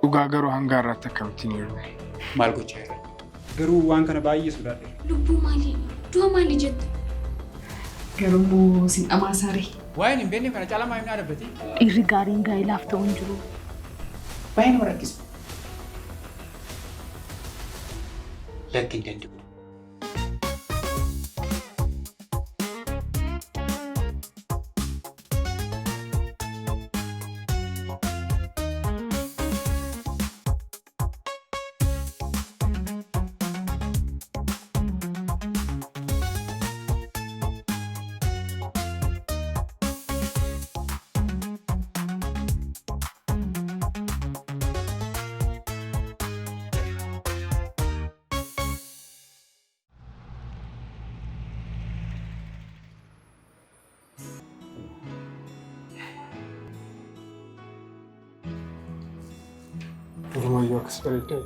Dhugaa garuu hanga har'aatti akkamittiin heerume? Maal gochaa jirra? Garuu waan kana baay'ee sodaadheera. Lubbuu maalii? Du'a maalii jetta? Garuu immoo sin dhamaasaaree. Waa'een hin beekne kana caalaa maaliif na adabbati? Dhiirri gaariin gaa'ilaaf ta'u hin jiru. Baay'ee nama rakkisa. Lakki hin danda'u. Durumayyuu akkas bareeddaa.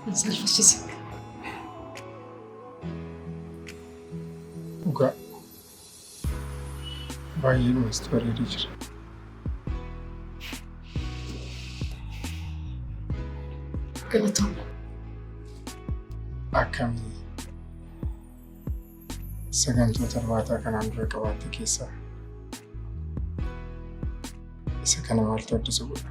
Hin salphachiisin. Dhugaa. Baay'ee dhumasti bareedee jira. Galatoomna. Akkamii sagantoota irbaataa kanaan dura qabaatte keessaa isa kana maaltu adda isa godha?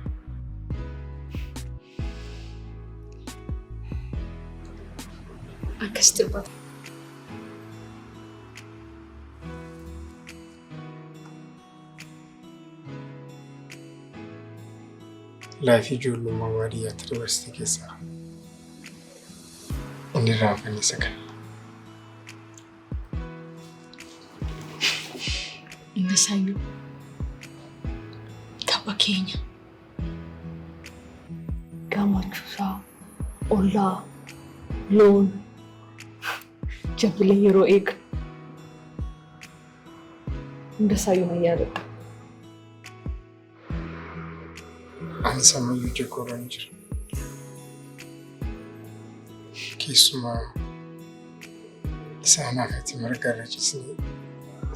Akkasitti irbaata. Laayifii ijoollummaa baadiyyaatti dabarsite keessaa inni irraanfanne isa kana. Innasayyuu tapha keenya gammachuusaa ollaa loon jabbilee yeroo eega hundasaayyuu nan yaadadha. Anis ammayyuu ija koorra ni jira. Keessumaa isa anaaf ati marga irra ciisnee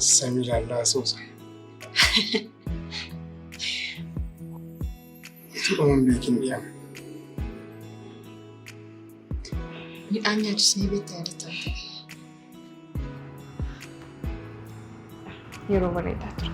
samii ilaallaa haasofna. Utuu dhuma hin beekin dhiyaama. Midhaan nyaachisnee beektaa yaadatta. Yeroo bareedaa ture.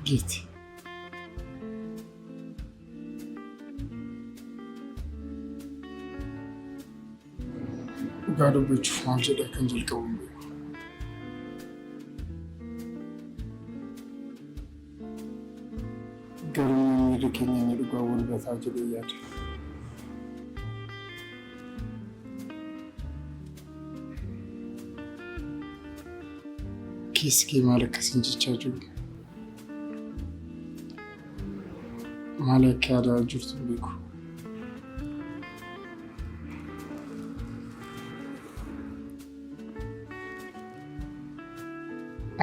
Giiti. Dhugaa dubbachuuf maal jedhee akkan jalqabu hin beeku. Garuu miirri keenya inni dhugaa wal gataa jedhee yaada. Keessi kee maal akkasiin jechaa jiru? Maal akka yaadaa jirtu hin beeku.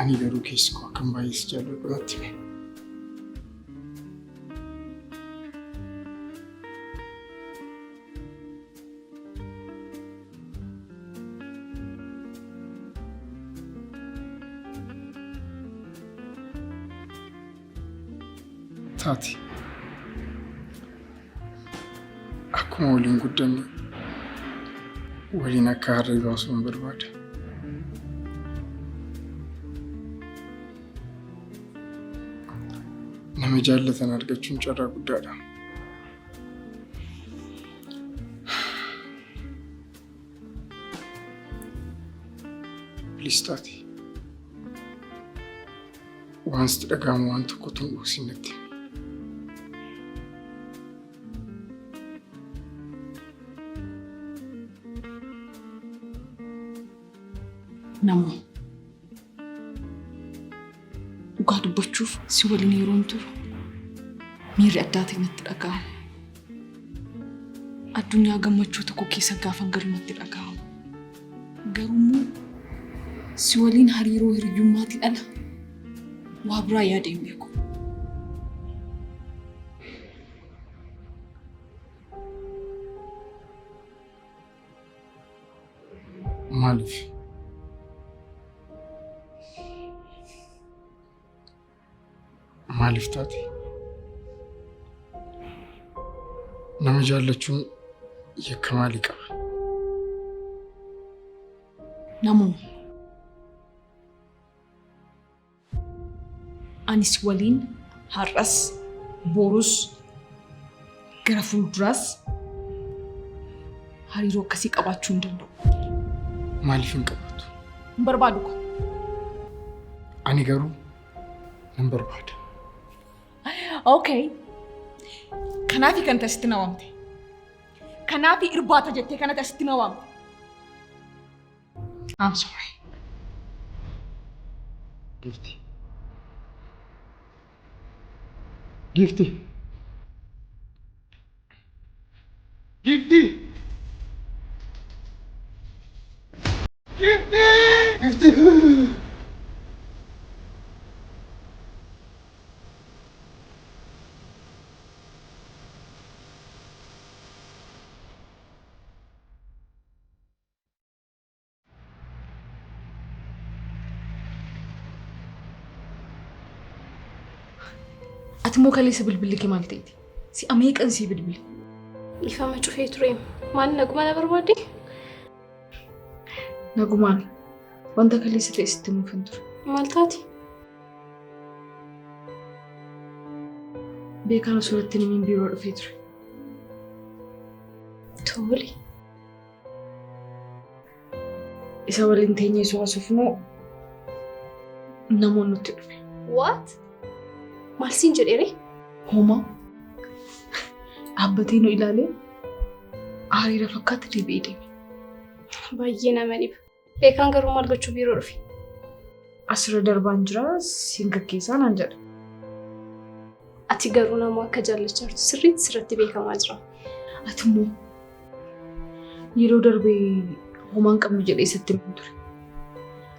Ani garuu keessi koo akkan baay'ee si jaalladhu natti hime. Taati. Akkuma waliin guddanne waliin akka harree baasuun barbaada. Nama jaallatan argachuun carraa guddaadha. Please taati. Waan sitti dhaga'amu waan tokkotu hin dhoksin natti himi. Namoo. Dhugaa dubbachuuf si waliin yeroon turu miirri addaa ta'e natti dhaga'ama. Addunyaa gammachuu tokko keessa gaafan galu natti dhaga'ama. Garuu immoo si waliin hariiroo hiriyyummaatiin ala waa biraa yaadee hin beeku. Maaliif? Maaliif taate? Nama jaallachuun yakka maalii qaba? Namoo. Ani si waliin har'as, borus, gara fuulduraas hariiroo akkasii qabaachuu hin danda'u. Maaliif hin qabaattu? Hin barbaadu ko. Ani garuu nan barbaada. Okay. Kanaafi kan asitti na waamte. Kanaafi irbaata jettee kanatti asitti na waamte. I'm sorry. Gifti. Gifti. Gifti. Gifti. Gifti. Ati immoo kaleessa bilbilli kee maal ta'eeti? Si ameeqan sii bilbile? Ifama cufee ture. Maal naguma na barbaadde? Nagumaan wanta kaleessa ta'e sitti himuuf hin ture. Maal taate? Beekaan osoo natti hin himin biiroo dhufee ture. Tole. Isa waliin teenyee osoo haasofnu namoonni nutti dhufe. What? Maal siin jedheere? Homaa dhaabbatee nu ilaalee aariira fakkaatti deebi'ee deeme. Baay'ee nama dhiba. Beekaan garuu maal gochuu biiroo dhufe? Asirra darbaan jira siin gaggeessaa naan jedhe. Ati garuu nama akka jaallachaa jirtu sirriitti sirratti beekamaa jira. Ati immoo yeroo darbee homaan qabnu jedhee isatti himu ture.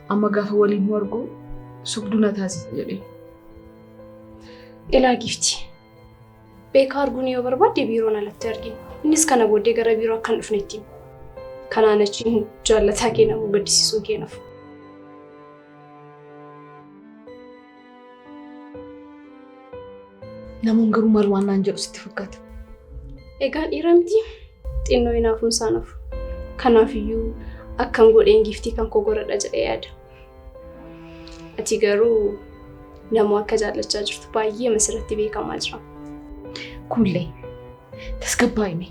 Amma gaafa waliin nu argu sobduu na taasisa jedhee. Ilaa giifti. Beekaa arguun yoo barbaadde biiroon alatti argina. Innis kana booddee gara biiroo akka hin dhufnetti hima. Kanaan achi jaallataa kee nama gaddisiisuun kee nafu. Namoon garuu maal waan naan jedhu sitti fakkaata? Egaa dhiira miti xinnoo hinaafuun isaa nafu. Kanaafiyyuu akkan godheen giiftii kan koo godhadha jedhee yaada. Ati garuu nama akka jaallachaa jirtu baay'ee masirratti beekamaa jira. Kuullee tasgabbaa'ime.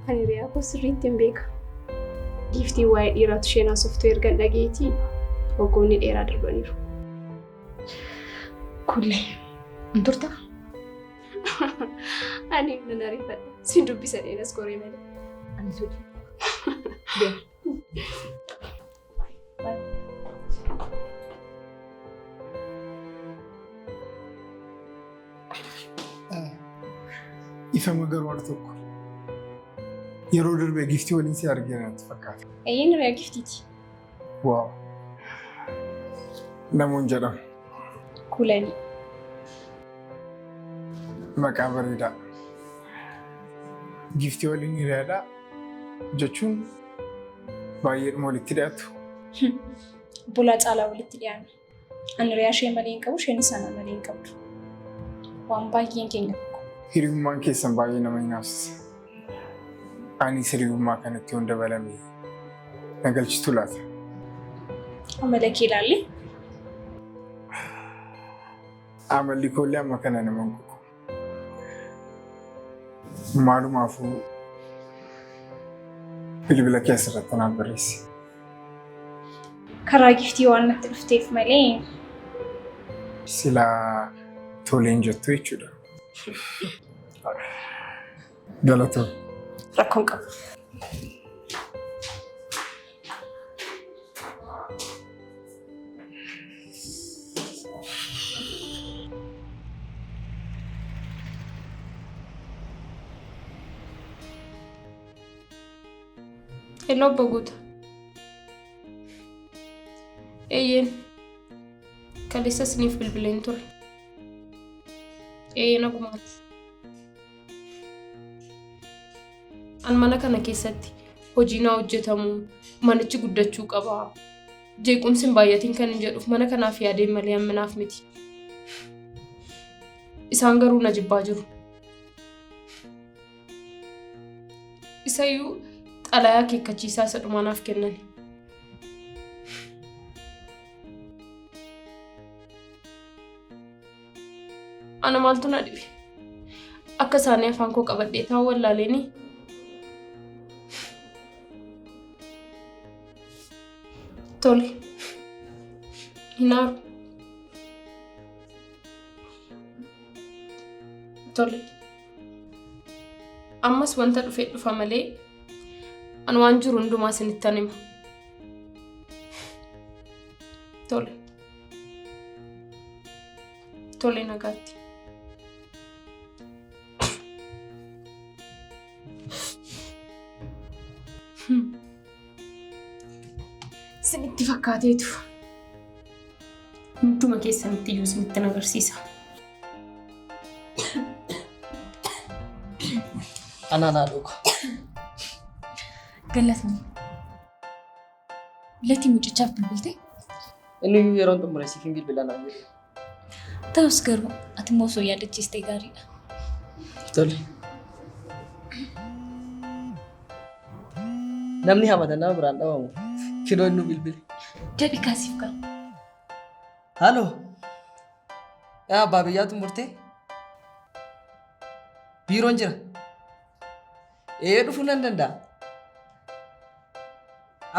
Ani hiriyaa koo sirriitti hin beeka. Giiftiin waa'ee dhiiraatu isheen haasoftu ergan dhageetii waggoonni dheeraa darbaniiru. Kuullee hin turtaa? Ani nan ariifadha. Siin dubbisa dheeras koree malee. Anis hojii. Deema. Ifama garuu al tokko. Yeroo darbe giftii waliin si argina natti fakkaata. Eeyyeen hiriyaa giftiiti. Waaw. Namoon jedhama. Kuulanii. Maqaa bareedaa. Giftii waliin hiriyaadha jechuun baay'eedhuma walitti dhiyaatu. Bulaa caalaa walitti dhiyaanna. Ani hiriyaa ishee malee hin qabu, isheenis ana malee hin qabdu. Waan baay'een keenya tokko. Hiriyummaan keessan baay'ee nama hinaafsisa. Anis hiriyummaa kanatti yoon dabalame na galchitu laata? Amala kee ilaalli. Amalli koollee amma kana nama hin ququ. Maalumaafuu bilbila kee asirratti naaf barreessi. Karaa giftii waan natti dhufteef malee. Silaa toleen jettu jechuudha. Galatoo. Rakkoon qabu. Hello obbo Guuta. Eeyyeen. Kaleessa isiniif bilbileen ture. Eeyyeen nagumaati. An mana kana keessatti hojii naa hojjetamu manichi guddachuu qaba. Jeequmsi hin baay'atiin kan hin jedhuuf mana kanaaf yaadeen malee hamminaaf miti. Isaan garuu na jibbaa jiru. Isayyuu xalayaa akeekkachiisaa isa dhumaa naaf kennan. Ana maaltu na dhibe? Akka isaanii afaan koo qabadhee taa'u wallaaleeni. Tole. Hin aaru. Tole. Ammas wanta dhufee dhufa malee an waan jiru hundumaa isinittan hima. Tole. Tole nagaatti. Isinitti fakkaateetu. Hunduma keessanitti iyyuu isinittin agarsiisa. Anaa naa dhuga. Galatoomi. Latii mucichaaf bilbiltee? Inni iyyuu yeroon xumure siif hin bilbila naan jedhe. Ta'us garuu ati immoo osoo yaadachiistee gaariidha. Tole. Namni hamata nama biraan dhabamu. Kinoo inni bilbile. Jedhi kaasiif kaa. Halo. Yaa abbaa biyyaa xumurtee? Biiroon jira. Ee dhufuu nan danda'a.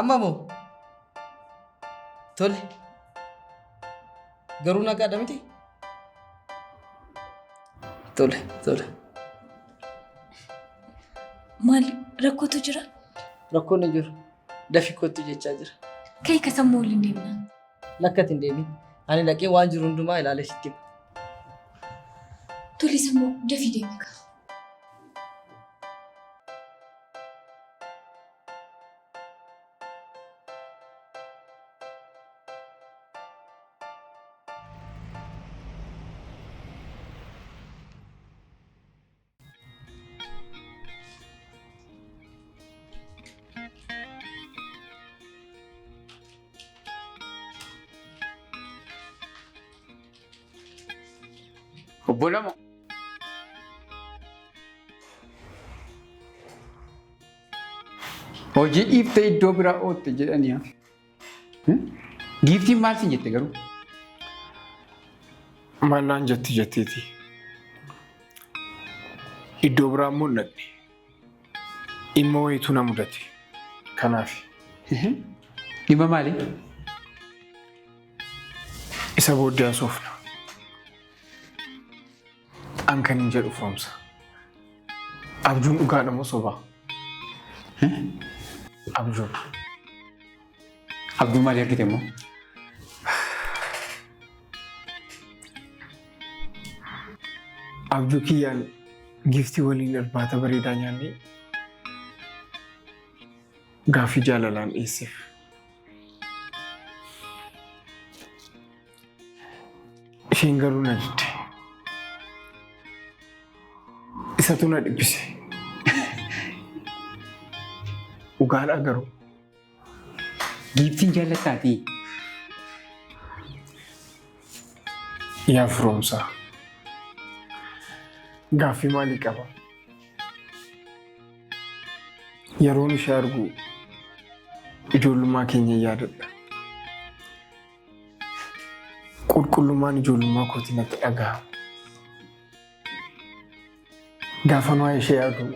Amma moo? Tole. Garuu nagaadha miti? Tole, tole. Maal rakkootu jira? Rakkoon hin jiru. Dafii kottu jechaa jira. Ka'ii ka sammuu waliin deemna. Lakki ati hin deemin. Ani dhaqee waan jiru hundumaa ilaalee sitti hima. Tole sammuu dafii deemi kaa. Obbo Lama. Hojii dhiiftee iddoo biraa ootte jedhanii haa. Giiftiin maal siin jette garuu? Maal naan jetti jetteeti. Iddoo biraa immoo hin dhaqne. Dhimma wayiitu na mudate. Kanaaf. Dhimma maalii? Isa booddee haasofna. An kan hin jedhu foomsa. Abjuun dhugaadha moo sobaa? Abjuun. Abjuu maalii argite immoo? Abjuu kiyyaan giiftii waliin irbaata bareedaa nyaannee gaaffii jaalalaan dhiyeesseef. Isheen garuu na didde. Isatu na dhiphise. Dhugaadha garuu. Giiftiin jaallattaatii? Yaa firoomsaa, gaaffii maalii qaba? Yeroon ishee argu ijoollummaa keenya yaadadha. Qulqullummaan ijoollummaa kootii natti dhagahama. Gaafan waa'ee ishee yaadu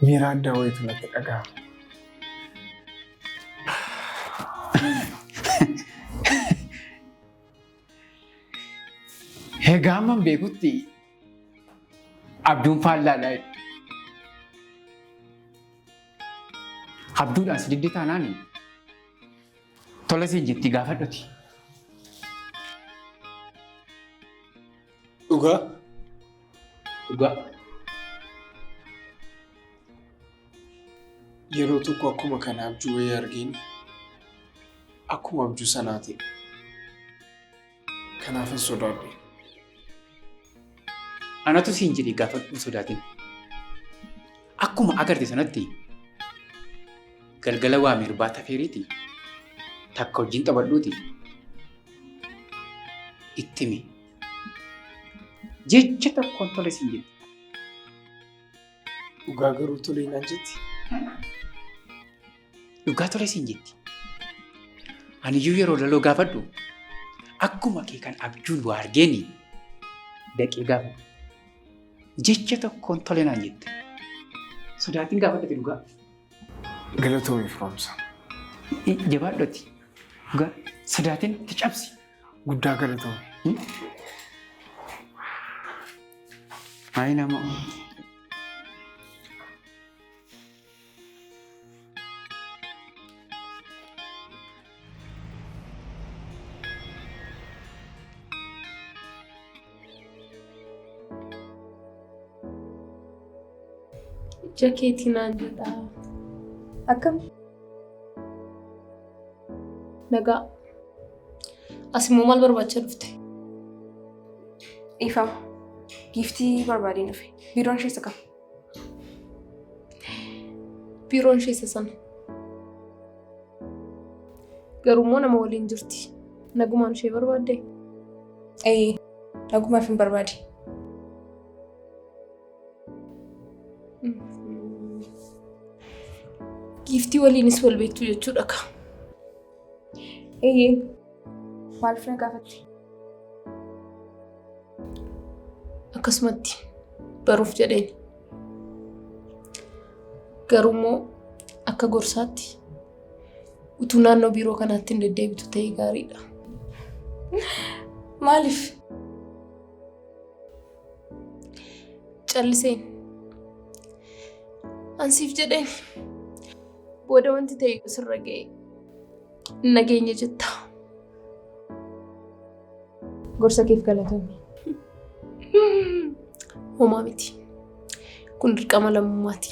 miira addaa wayiitu natti dhagahama. Egaa amman beekutti abjuun faallaadha. Abjuudhaan si didde taanaan tola siin jetti gaafadhuti. Dhugaa? Dhugaa. Yeroo tokko akkuma kana abjuu wayii argeen akkuma abjuu sanaa ta'e. Kanaafan sodaadhe. Anatu siin jedhe gaafadhu hin sodaatin. Akkuma agarte sanatti galgala waami irbaata feeriiti takka wajjin taphadhuuti itti himi. Jecha tokkoon tole siin jetti. Dhugaa garuu tolee naan jetti. Dhugaa tole siin jetti. Aniyyuu yeroo laloo gaafadhu akkuma kee kan abjuun waa argeeni daqee gaafadhu. Jecha tokkoon tole naan jette. Sodaatiin gaafadhati dhugaa. Galatoomi firoomsa. Jabaadhoti. Dhugaa sodaatiin itti cabsi. Guddaa galatoomi. Ayi nama. Ija keetii naan jedha. Akkam? Nagaa. As immoo maal barbaacha dhufte? Dhiifama. Giiftii barbaadeen dhufe. Biiroon ishee isa kam? Biiroon ishee isa sana. Garuu immoo nama waliin jirti. Nagumaan ishee barbaadde? Ee, nagumaaf hin barbaade. Giiftii waliinis wal beektu jechuudha ka. Eeyyee. Maaliif na gaafatte? Akkasumatti baruuf jedheen. Garuu immoo akka gorsaatti utuu naannoo biiroo kanaatti hin deddeebitu ta'ee gaariidha. Maaliif? Calliseen. Ansiif jedheen booda wanti ta'e sirra ga'e nageenya jetta. Gorsa keef galatoomi. Homaa miti. Kun dirqama lammummaati.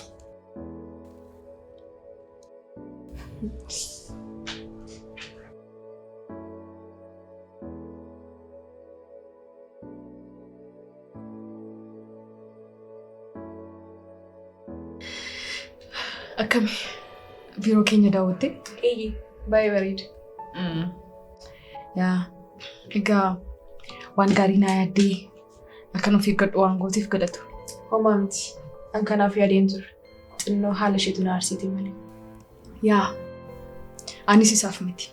Akkami? Biiroo keenya daawwattee? Eeyyee, baay'ee bareeda. Yaa, egaa waan gaarii naa yaaddee akkan of eeggadhu waan gooteef galatu. Homaa miti. An kanaaf yaadeen ture. Xinnoo haala isheetu na aarsite malee. Yaa, anis isaaf miti.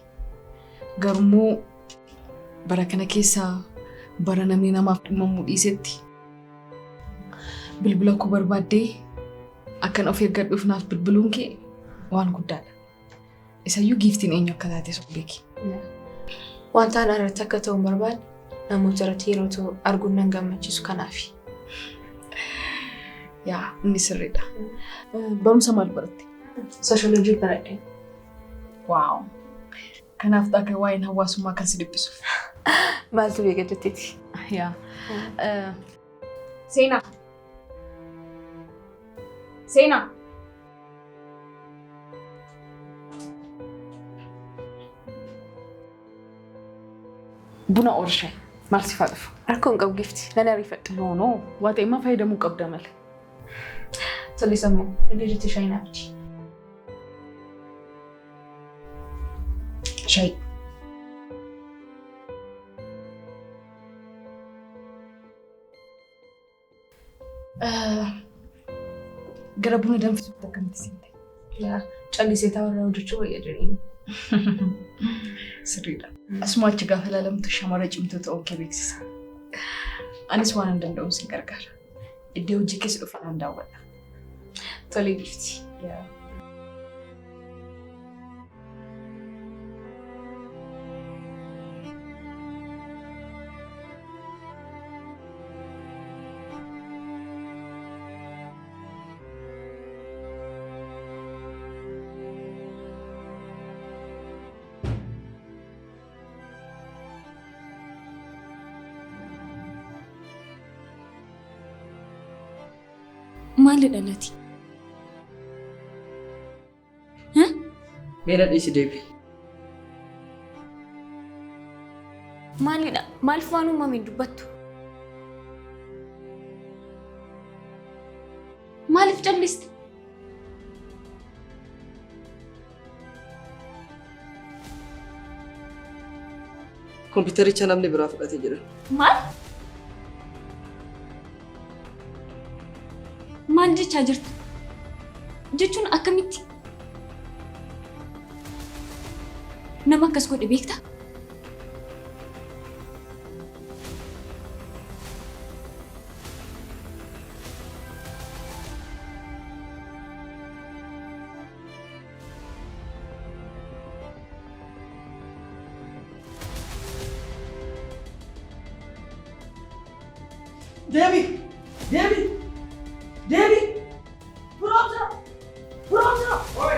Garummoo bara kana keessa bara namni namaaf dhimmamuu dhiisetti bilbila koo barbaaddee akkan of eeggadhuuf naaf bilbiluun kee waan guddaadha. Isayyuu giiftiin eenyu akka taate sun beeki. Wanta ana irratti akka ta'u hin barbaanne namoota irratti yeroo ta'u arguun nan gammachiisu kanaafi. Yaa inni sirriidha. Barumsa maal baratte? Sooshoolojii baradhe. Waaw. Kanaaf akka waa'een hawaasummaa kan si dhiphisuuf. Maaltu beeka jetteeti? Yaa. Seenaa. Seenaa. Buna oorshe maal siif haa dhufu? Rakkoo hin qabu gifti. Nan ariifadha. No no waa ta'e immoo fayyadamuu qabda malee. Tole sammuu. Iddoo jirti shaayii naaf fidi. Shaayii. Gara buna danfisuutti akkamitti seente? Callisee taa'uu hojjechuu wayya jedheen. Sirriidha. Asuma achi gaafa ilaalamtu shamara cimtuu ta'uu kee beeksisa. Anis waan hin danda'uun sin gargaara. Iddoo hojii keessa dhufe nan daawwadha. Tole gifti. Maali dhalati? Mee na dhiisi deebi. Maalidha? Maaliif waan uumame dubbattu? Maaliif calliste? Kompiitaricha namni biraa fudhatee jira. Maal? Maal jechaa jirta? Jechuun akkamitti? Nama akkas godhe beektaa? Deebi! Deebi! Deebi! Firoomsa! Firoomsa! Oi!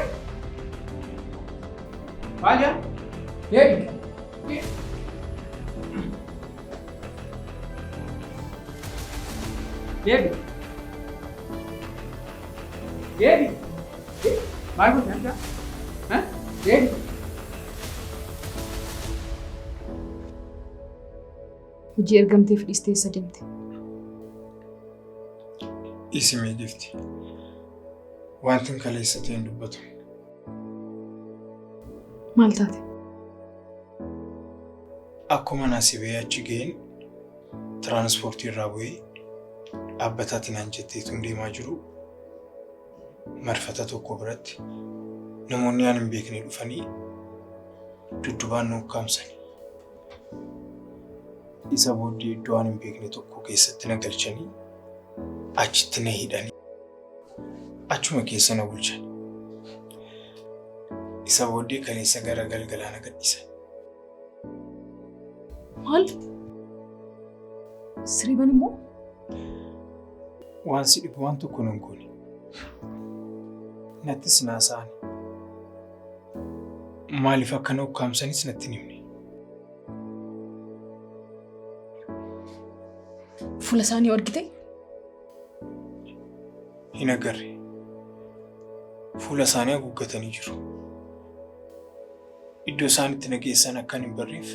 Maal yaa? Deebi! Deebi! Deebi! Maal godhan? Deebi! Hojii ergamteef dhiistee eessa deemte? Dhiisimee gifti. Wanti hin kaleessa ta'e hin dubbatu. Maal taate? Akkuma naasii ba'ee achi ga'een tiraanspoortii irraa bu'ee dhaabbataatiin naan jetteetu deemaa jiru marfata tokko biratti namoonni aan hin beekne dhufanii dudduubaan nu ukkaamsan. Isa booddee iddoo aan hin beekne tokko keessatti na galchanii achitti na hidhanii achuma keessa na bulchan. Isa booddee kaleessa gara galgalaa na gadhiisan. Maal? Siriban immoo? Waan si dhibu waan tokko nan goone. Nattis naasa'an. Maaliif akka na ukkaamsanis natti hin himne. Fuula isaanii argite? Hin agarre. Fuula isaanii haguuggatanii jiru. Iddoo isaan itti na geessan akkan hin barreef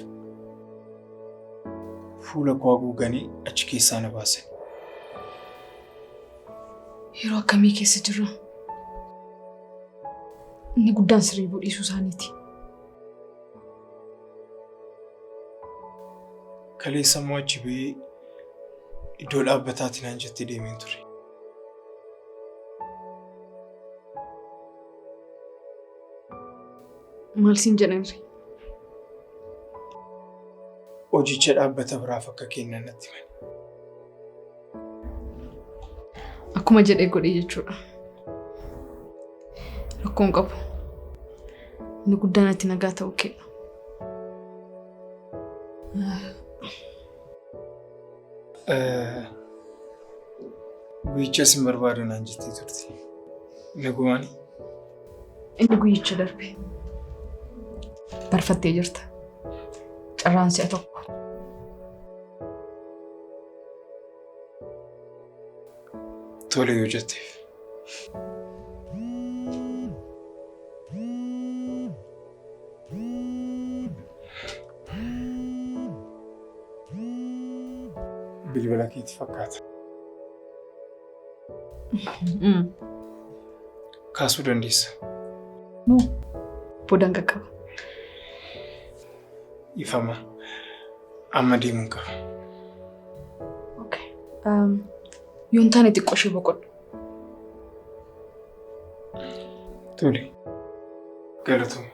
fuula koo haguuganii achi keessaa na baasan. Yeroo akkamii keessa jirra? Inni guddaan sirrii dhiisuu isaaniiti. Kaleessa immoo achi ba'ee iddoo dhaabbataatiin naan jettee deemeen ture. Maal siin jedhan? Hojicha dhaabbata biraaf akka kennan natti himan. Akkuma jedhee godhe jechuudha. Rakkoon qabu. Inni guddaan ati nagaa ta'uu keedha. Guyyicha sin barbaadu naan jettee turte. Nagumaani? Inni guyyicha darbe. Barfattee jirta. Carraan si'a tokko. Tole yoo jetteef. Bilbila keetti fakkaata. Kaasuu dandeessa. No, boodaan qaqqaba. Ifama. Amma deemuun qaba. Okay. Yoo hin taane xiqqoo ishee boqodhu. Tole. Galatoomi.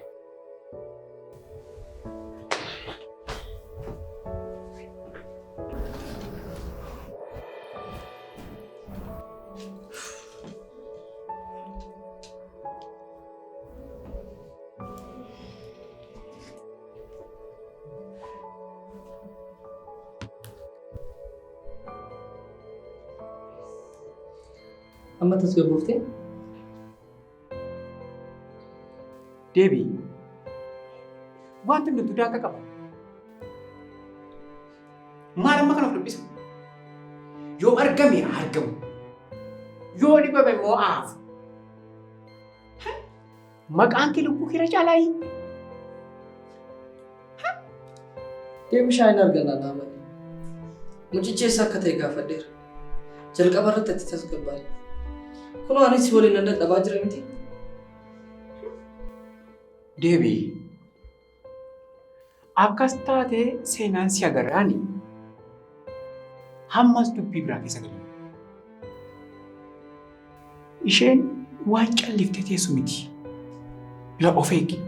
Amma tasgabbooftee? Deebii. Wanti nuti daangaa qaba. Maal amma kana of dubbisa? Yoo argame haa argamu. Yoo dhibame immoo haa hafu. Maqaan kee lubbuu keerra caalaayi. Deebii hin arganna naa malee. Mucichi eessa akka ta'e gaafadheera. Jalqaba irratti ati tasgabbaa'i. Kunoo anis si waliin nan dadhabaa jira miti. Deebii. Akkas taatee seenaan si agarraani. Hammas dubbii biraa keessa galu. Isheen waan calliftee teessu miti. La of eegi.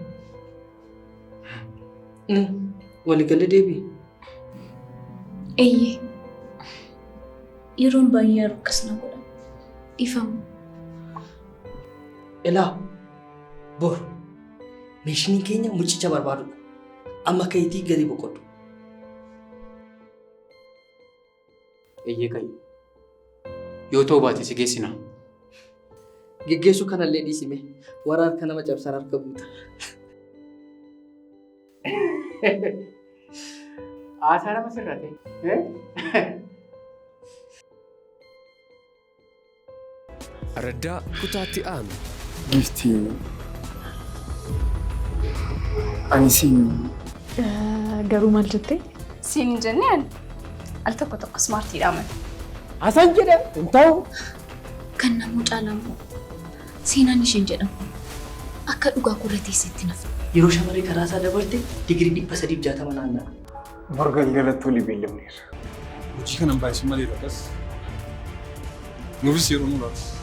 Waliigallee deebii. Eeyyee. Yeroon baay'ee akkas na godha. Dhiifama. Ilaa bor meeshiniin keenya mucicha barbaadudha. Amma ka'iitii galii boqodhu. Eeyyee ka'i. Yoo ta'u baate si geessina. Geggeessuu kanallee dhiisime warra harka nama cabsan harka buuta. Haasaa nama sirrate. Araddaa kutaatti aanu. Giiftii ani siin Garuu maal jettee? Siin hin jennee ani al tokko tokko smartiidha malee. Hasan jedhe hin ta'u. Kan namuu caalaa immoo seenaan isheen jedhamu akka dhugaa gurra teessetti nafu. Yeroo shamarree karaa isaa dabarte digirii 360 naanna'a. Bor galgalatti olii beellamneerra. Hojii kanan baay'isu malee akkas. Nuufis yeroo nu laata.